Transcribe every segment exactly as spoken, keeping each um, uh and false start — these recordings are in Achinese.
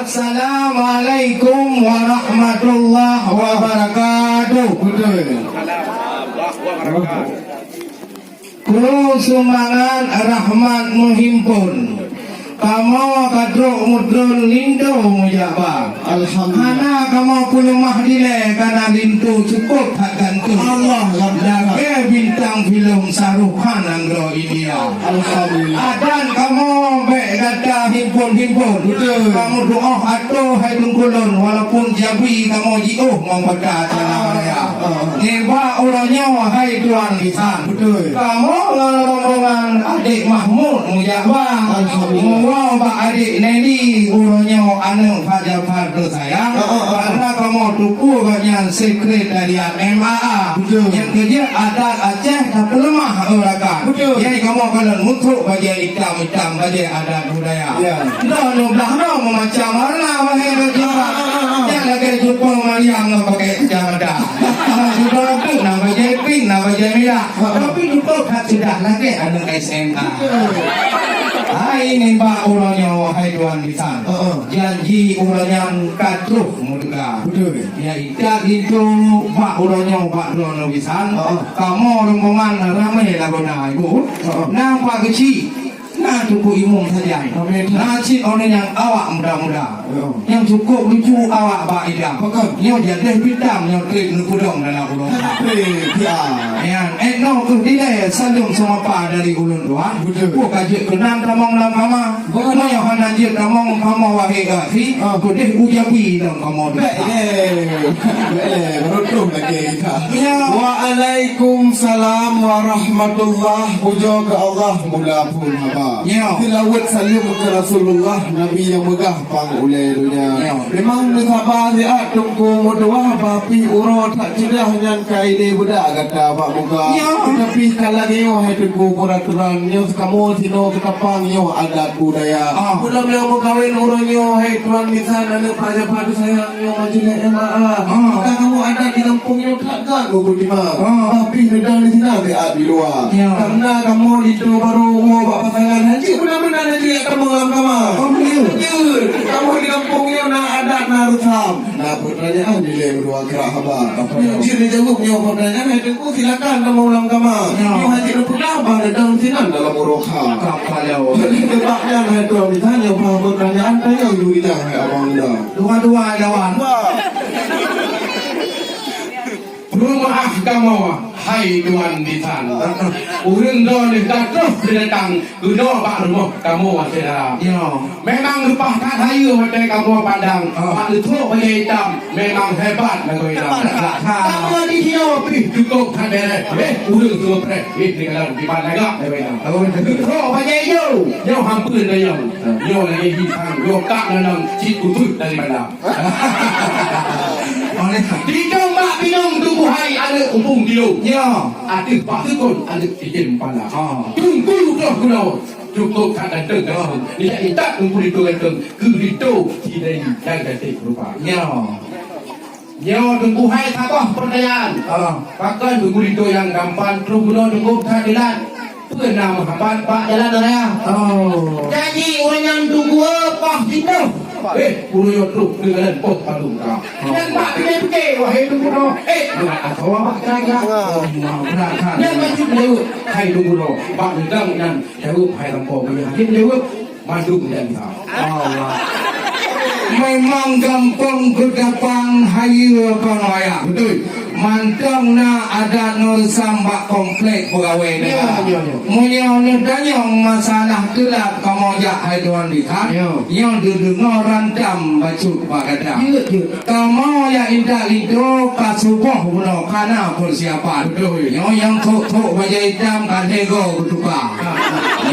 Assalamualaikum warahmatullahi wabarakatuh. Betul. Kru sumbangan rahmat meuhimpon. Kamoe ka trok meutrön linto meujak ba. Alhamdulillah. Hana kamoe peuleumah dilée, kana linto cukôp that ganteng. Allah, Alhamdulillah. Lagée bintang filem Shah Rukh Khan nanggroe India. Alhamdulillah. Adan kamoe bék gata himpon-himpon. Betul. Kamoe doa atô hai teungku lôn, walaupun jabi kamoe jiôh ngon bata cara raya. Ah. Nibak uroe nyoe hai tuan bisan. Betul. Kamoe ngon rombongan Adék Mahmud meujak ba. Alhamdulillah. Meunyoe bak Adék Nelly uroe nyoe aneuk Fajar Fardo sayang. Ah, ah, ah. Karena kamoe tuku gobnyan sekretariat M A A. Betul. Nyang keujeuet adat Aceh tapeuleumah, eh, rakan. Betul. Jadi kamoe kalon mutrok bajée itam-itam, bajée adat budaya. Ya. Droeneuh blah droe meumacam warna, wahé rakan. Ah, ah, ah, ah. Nyang lagée jumpa Mariam ngon pakai kacamata. Nah, sudah tu, nah, bajée pink, nah, bajée merah. Ah, ah. Tapi dudoe that ceudah lagée aneuk S M A. Betul. Hai, nibak uroe nyoe, hai tuan bisan. Ah, ah. Janji uroe nyan ka troh meuteuka. Betul. Ya, ikat itu bak uroe nyoe bak droeneuh bisan. Ah, ah. Kamoe rombongan ramé lagoena, Ibu. Ah, ah. Nampak keuchik. Na Teungku Imum sajan. Amin. Na cit ureuëng nyang awak muda-muda. Ya. Nyang cukôp lucu awak bak idang. Betul. Nyoe jadeh bintang nyoe trép neupeudong dalam ulôn. Trép, ya. Nyan, eh, nyoe keuh dilée saleuem seumapa dari ulôn tuan. Betul. Peue ka jeuet keunan tamong lam kama. Betul. Meunyoe hana jeuet tamong kama wahé gaki, ah, keudeh ujabi lam kama. Baik, eh. Baik, eh. Baru tu lagi kita. Ya. Waalaikumsalam warahmatullah. Puja keu Allah, mula phon haba. Ya. Seulaweuet saleuem keu Rasulullah, Nabi nyang meugah pang ulée donya. Ya. Memang neusaba siat Teungku meutuwah, bah pih uroe that ceudah nyan ka ilée beudak gata bak muka. Ya. Teutapi ka lagée nyoe hai Teungku peuraturan nyoe kamoe sinoe keutapang nyoe adat budaya. Ah. Peue lom nyang meukawen uroe nyoe hai tuan bisan aneuk paja padu sayang. Nyoe majelis M A A. Ah. Maka kamoe adat di gampông nyoe that gat bubut lima. Ah. Tapi neudang di sinan siat di luwa. Ya. Karena kamoe linto barô woe bak pasangan, hana jeuet meunan-meunan hana jeuet kamoe lam kama. Oh, betul. Jeuet. Kamoe di gampông nyoe na adat, na reusam. Na peutanyaan dilée meudua krak haba. Apa? Jeuet neujaweueb nyoe peutanyaan, hai Teungku, silakan kamoe lam kama. Ya. Nyoe hana jeuet neupeugah bah neudang sinan dalam uroe kha. Kapa jaweueb? Sebab nyan hai tuan bisan nyoe bah peutanyaan tanyong duri dah hai abang muda. Dua-dua lawan. Peurumoh kamoe, hai tuan bisan. Ureuëng droeneuh ka troh geudatang keunoe bak rumoh kamoe syedara. Ya. Memang leupah that hayeue watée kamoe pandang, ah, bak neutrok bajée itam, memang hebat lagoe nyan. Hebat. Kamoe di sinoe pih cukôp that beureh. Eh, ureuëng seupreh, eh, di dalam dipat lagak lagoe nyan. Neutrok bajée ijo, nyoe hampeuen nanyang. Nyoe lagée bintang, nyoe kak nanyang cit uteut daripada. Oleh Dijong bak binong tuboh hai aneuk umpung tilu. Ya. Ateueh bak seukon aneuk tijem pala. Ha. Teungku troh keunoe. Cukôp that ganteng. Ha. Nijak intat Teungku Linto ganteng. Keu Linto sidai dan cantik rupa. Ya. Nyoe Teungku hai saboh peutanyaan. Ha. Pakon Teungku Linto nyang gampang troh keunoe cukôp that dilat? Peue na meuhabat bak jalan raya? Oh. Janji ureuëng nyan Teungku, eh, poh siplôh. Eh, ureuëng nyoe trok keu jalan poh padum ka. Oh. Dan bak pike-pike, wahé Teungku nyoe, eh, meuhat asoe bak jalan raya. Oh, mau beurat kan. Nyan bacut jaweueb, hai Teungku nyoe, bak udang nyan jaweueb, hai lampôh, beunyang jaweueb. Mandum dan bisa. Allah. Memang gampông keudapang hayeue pang wayang. Betul. Mantong na adat ngon reusam bak komplek peugawée negara. Ya, ya, ya. Meunyoe neutanyong masalah teulat kamoe jak hai tuan bisan, ya, nyoe teudeungoe rantam bacut bak gata. Ya, ya. Kamoe nyang intat linto ka suboh bunoe ka na peusiapan. Betul. Nyoe nyang thok-thok bajée itam ka lhée goe geutuka.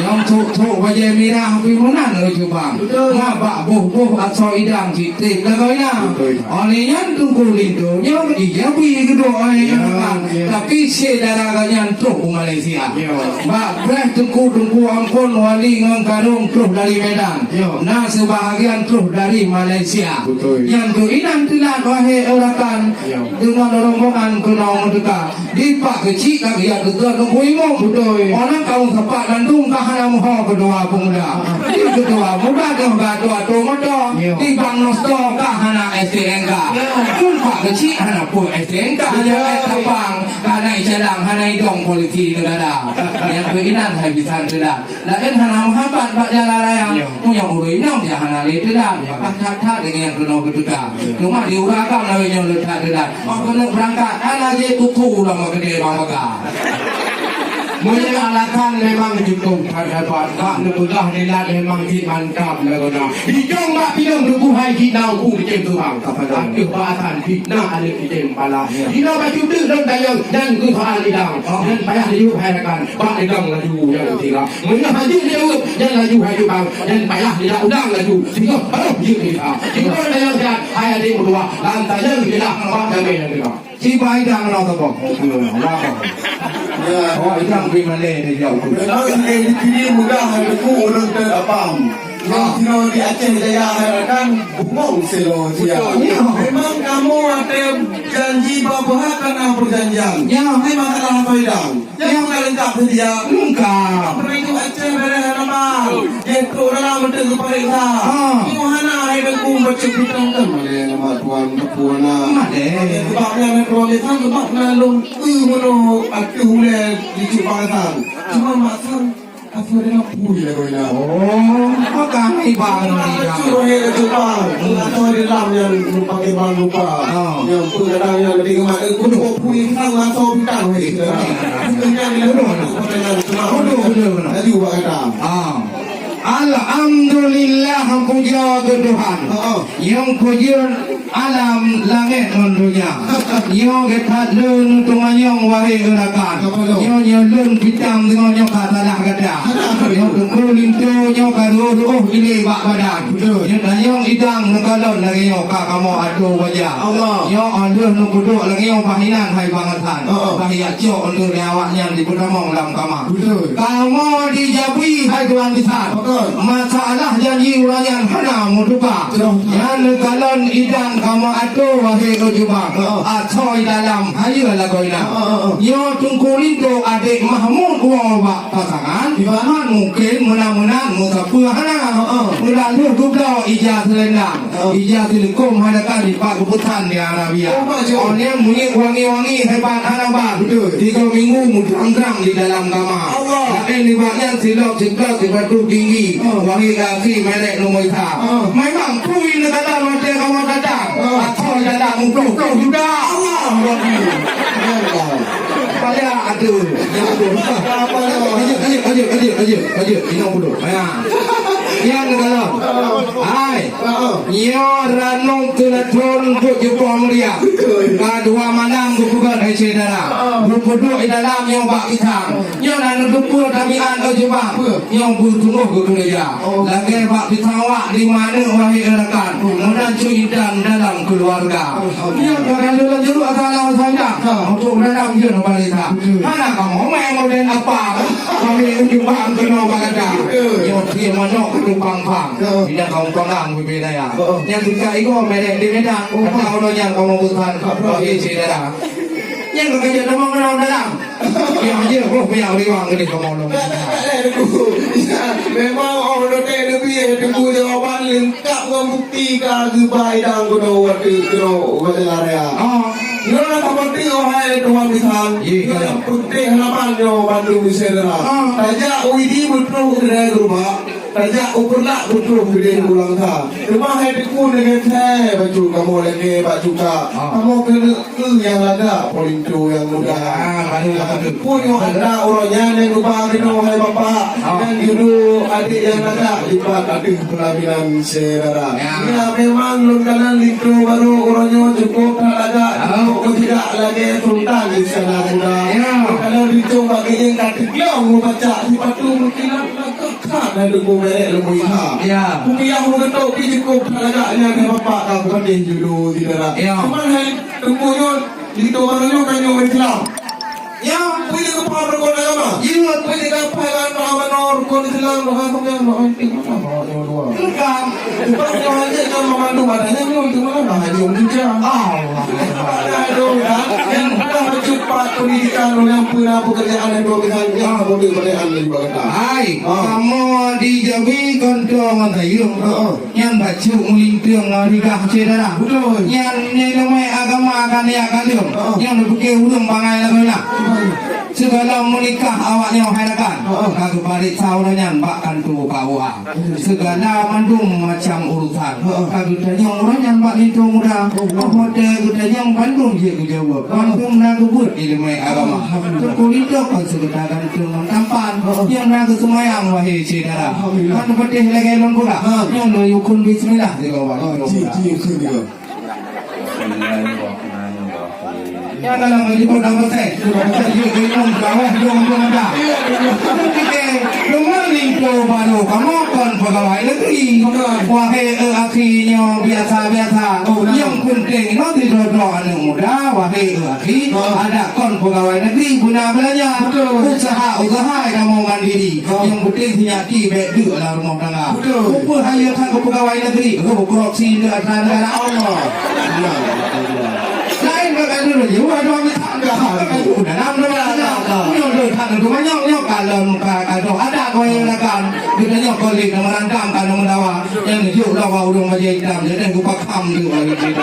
Nyang thok-thok bajée mirah pih meunan laju bang. Betul. Ma bak boh-boh asoe idang cit trép lagoe nyan. Betul. Oleh nyan Teungku Linto nyoe jijabi geuduek oleh nyan kan. Ya, ya. Tapi syedara gobnyan troh u Malaysia. Ya. Bak preh teungku-teungku amphon wali ngon karong troh dari Medan. Ya. Na seubahagian troh dari Malaysia. Betul. Nyang keu inan teulat wahé e rakan. Ya. Deungon rombongan keunoe meuteuka. Dipat keuchik ka geujak keu teungku imum. Betul. Orang kaum sapat bandum ka Hana meuho keudua peumuda. Di keudua muda deuh ka tua-tua moto. Yo. Di Bang Nosto ka hana S T N K. Yo. Gunpak keuchik hana pun S T N K. Yo. Hana tapang, ka hana icalang, hana idong polisi neugara. Nyang keu inan hai bisan teulat. Laén hana meuhabat bak jalan raya. Yo. Meunyoe ureueng inong jak hana lé teulat. Yo. Maka that-that deungon nyang keunoe keuteuka. Yo. Cuma di ureueng agam lawét nyoe le that teulat. Maka keuneuk beurangkat, hana jeuet tutu lam keudè bang baga. Meunyoe alasan memang jukông that sapat, bak neupeugah dilat memang jih mantap lagoena. Dijong bak pineung tuboh hai jih na upu keucém Tuhan. Ateueh bak asan jih na aleuek keucém pala. Jinoe bacut deuk lôn tanyong nyan keu soal idang. Nyan payah jijaweueb hai rakan, bak idang laju nyang tira. Meunyoe hana jijaweueb nyan laju hai Tuhan, nyan payah jijak udang laju. Singoh baroh jeuet jita. Jinoe tanyong siat hai adék meutuah, lam tanyong jeulah bak jamé nyang teuka. Siba idang na saboh. Allahu Akbar. Ya. Oh, idang bri malèe dia jauh tu. Memang di sini mudah hana ku ureueng teu apam. Yang sinoe di Aceh Jaya hai rakan bungong selo sia. Betul. Ya. Memang kamoe watèe janji bak Tuhan kana perjanjian. Ya. Memang salah apa idang? Nyang ka leungkap seudia. Leungkap. Peurintah Aceh bèrèh hana ban. Jeuet trok dalam untuk geupareksa. Ha. Nyoe hana hai Teungku bacut bintang kan malèe nama tuan teupeu na. Malèe. Sebab nyan tuan biasa sebab na lôn eu meunoe ateueh ulèe di Cuk Bang Hasan. Cuma Mak San asai dengan pui lagoena. Oh, maka hai bang ni dah. Bacut hai Cuk Bang. Atau di dalam yang pakai bang lupa. Ha. Yang pun kadang yang lebih umat, eh, kudu pui kita langsung bintang, weh. Betul. Betul, betul. Betul, betul. Laju bak kata. Ah. Alhamdulillah, puja keu Tuhan. Ha, ha. Nyang puja alam langèt ngon donya. Nyoe geutat lôn teumanyong, wahé rakan. Apa tu? Nyoe, nyoe lôn pitang deungon nyoe ka salah gata. Ada apa tu? Nyoe Teungku Linto nyoe ka reuôh-reuôh ilèe bak badan. Betul. Nyoe tanyong idang neukalon lagèe nyoe ka kamoe atô baja. Allah. Nyoe 'oh lheueh neupeuduek lagèe nyoe bah inan hai Bang Hasan. Heeh. Bah ijak cok untuk lé awak nyan jipeutamong lam kama. Betul. Kamoe dijabui hai tuan bisan. Betul. Masalah janji ureueng nyan hana meutuka. Betul. Nyan neukalon idang kamoe atô wahé Ujubang. Heeh. Asoe dalam hayeue lagoena. Heeh, heeh. Nyoe Teungku Linto adék Mahmud woe bak pasangan, ibarat mungken meunan-meunan meusapeue hana. Heeh. Meulalu geubloe ija seulendang, heeh, ija silikon hana ka dipat geupesan di Arabia. Oh, Pak Jo. Oh, nyan munyit wangi-wangi hebat hana ban. Betul. Tiga minggu meutrang-trong di dalam kama. Allah. Tapi nibak nyan silop siplot sipatu tinggi. Oh. Wangi gaki merek nomor sa. Oh. Memang pui neugala watèe kamoe datang. Oh. Atau jalan muplôh-plôh juta. Allah. Payah aduh. Lanjut, lanjut, lanjut, lanjut, lanjut. Inong puluh. Ya. Yang kedua. Hai. Nyoe ranub teulathon buet jipoh mulia. Ka dua malam geupeugöt hai syedara. Geupeuduek di dalam nyoe bak pisang. Nyoe na neuteupeue tabiat Ujubang. Nyoe beutunggoh geukeureuja. Lagèe bak pisang wak di maneuk wahé rakan. Meunan cit intan dalam keuluwarga. Nyoe ka lôn laju asa lam saja. Ha. Untuk dalam jeuet balita. Betul. Hana kamoe main model apa. Kami Ujubang keunoe bak gata. Betul. Nyoe sie manok keu tukang pang. Ya. Bila kamoe pangang bibé daya. Oh. Nyang tingkat igoe merek di Medan. Oh. Kata uroe nyan kamoe bukan. Apa? Bagi syedara. Nyang keukeujot teuma keunoe dalam. Nyang jeuet boh piang riwang keudeh kamoe lom. Tak, tak, tak, tak, Teungku. Ya, memang oh, uroe nyoe leubeh, Teungku, jawaban leungkap ngon bukti ka geuba idang keunoe watèe keunoe watèe larea. Ah. Nyoe na saboh teuk, oh, hai tuan bisan. Ye, nyoe ya. Nyang peunteng hana ban nyoe bandum syedara. Ah. Tajak u Idi beutroh u Keudai Geurubak, tajak u Peureulak beutroh u Keudai Geurubak. Teuma hai Teungku, deungon thèe bacut kamoe lagèe bak cuka. Ah. Kamoe keuneuk keu nyang lagak, Polinto nyang muda. Ya, baru lah tu. Pun nyoe ada uroe nyan nyang geuba keunoe hai Bapak. Ah. Dan judô adék nyang lagak lipat ateueh peulaminan syedara. Ya. Ya, memang lôn kalon linto barô uroe nyoe cukôp that lagak. Ah. Cukôp meusidak lagèe sultan di istana muda. Ya. Lôn kalon linto bak geunyang ka teuglong meupacak sipatu meukilap. Ka that na Teungku merek leumboi ha. Ya. Kupiah meugeutôk pih cukôp that lagak nyan hai Bapak ka geupatéh judô syedara. Ya. Cuman hai Teungku nyoe, linto barô nyoe ka nyoe Islam. Ya. Peue nyang geupaham rukon agama? Iya, peue nyang geupaham agama, rukon Islam, rukon agama, rukon agama, rukon agama. Bukan. Bukan nyoe hanya nyoe memandu badan nyoe, nyoe cuma haji yang kerja. Allah. Aduh, kan? Yang bukan mencukup pendidikan, yang pernah pekerjaan yang dua kali, yang boleh pada anda juga kata. Hai, Ah. kamoe di Jawi, Konto ngon Tayong. Heeh. Nyan bacut meulinteung ngon rigah syedara. Betul. Nyan nilai agama akan ya kandung. Heeh. Nyan dipike ureueng bangai lagoe na. Betul. Sigala meunikah awak nyoe hai rakan. Heeh. Ka geupareksa uroe nyan bak kantô K U A. Sigala mandum macam urusan. Heeh. Ka geutanyong uroe nyan bak linto muda. Oh, oh. Apa teu geutanyong bandum jeuet geujaweueb. Heeh. Bandum na geubeuet ileumèe agama. Alhamdulillah. Teungku linto kon seugeuda ganteung ngon tampan. Heeh. Nyang na geuseumayang wahé syedara. Alhamdulillah. Kan patéh lagèe lôn peugah. Ha. Nyoe lôn yukon bismillah sigoe. Ha, ci, ci, ci, ci. Bismillahirrahmanirrahim. Nyang dalam menyebut nama saya. Saya juga bingung, bawah dong, dong dah. Tapi kita, dengan linto baru, kamu kon pegawai negeri. Bukan. Wahai, eh, akhi nyoe biasa-biasa. Oh, benar. Yang penting, no, di dua-dua anak muda, wahai, eh, akhi, Oh. ada kon pegawai negeri, guna belanja. Betul. Usaha-usaha kamu mandiri. Oh. Yang penting, sinyati, baik duit dalam rumah tangga. Betul. Rupa hanya sang pegawai negeri, oh, korupsi di atas negara Allah. Benar, betul, benar. Lain bak anu laju, aduh, amit tangga. Dalam, dalam, dalam. Nyoe, nyoe, tak ada manyong, nyoe, kalau muka, kalau ada kau yang lakukan, kita nyoe, kau lihat, nama rantang, kalau mendawa, yang juk lawa, urung aja hitam, jadi aku pakam juga, gitu.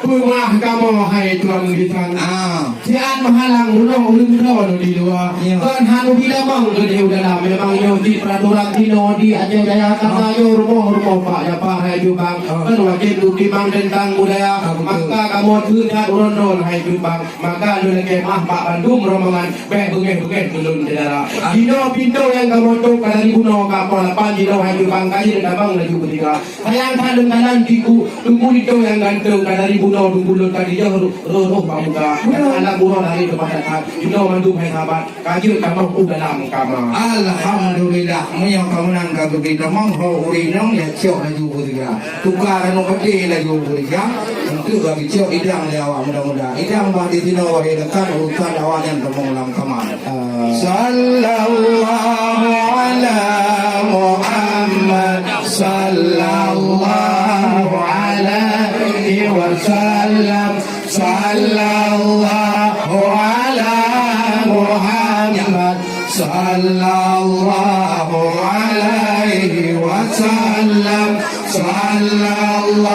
Peumah kamoe, hai tuan bisan. Ah. Siat meuhalang uroe ureueng droe di luwa. Ya. Kon hana bidamong keudeh u dalam. Memang nyoe cit peuraturan tinoe di Aceh Jaya. Karena nyoe rumoh-rumoh Pak Japar hai Jubang. Ah. Kon wajéb geutimang teuntang budaya. Ah, betul. Maka kamoe keunan uroe nyoe hai Jubang. Maka lôn lakèe maaf bak bandum rombongan. Bèk beungèh-beungèh keu lôn syedara. Ah. Jinoe pintoe nyang kamoe tôp ka dari bunoe ka poh lapan jinoe hai Jubang. Ka jeuet tamong laju keutiga. Sayang that lôn kalon tiku, teungku linto nyang ganteung ka dari bunoe teungku lôn ka dijak roh, roh, roh bak muka. Betul. Anak buroe dari teumpat that, jinoe mandum hai sahabat, ka jeuet tamong u dalam kama. Alhamdulillah, meunyoe kamoe nyan ka geubri tamong, ho ureueng inong ya cok laju beureuga. Tukar anu peuté laju beureuga, untuk bagi cok idang lé awak muda-muda. Idang bah di sinoe wahé rakan, urusan awak nyan tamong lam kama. Sallallahu ala Muhammad, sallallahu alaihi wasallam, sallallahu ala Muhammad, sallallahu alaihi wasallam, sallallahu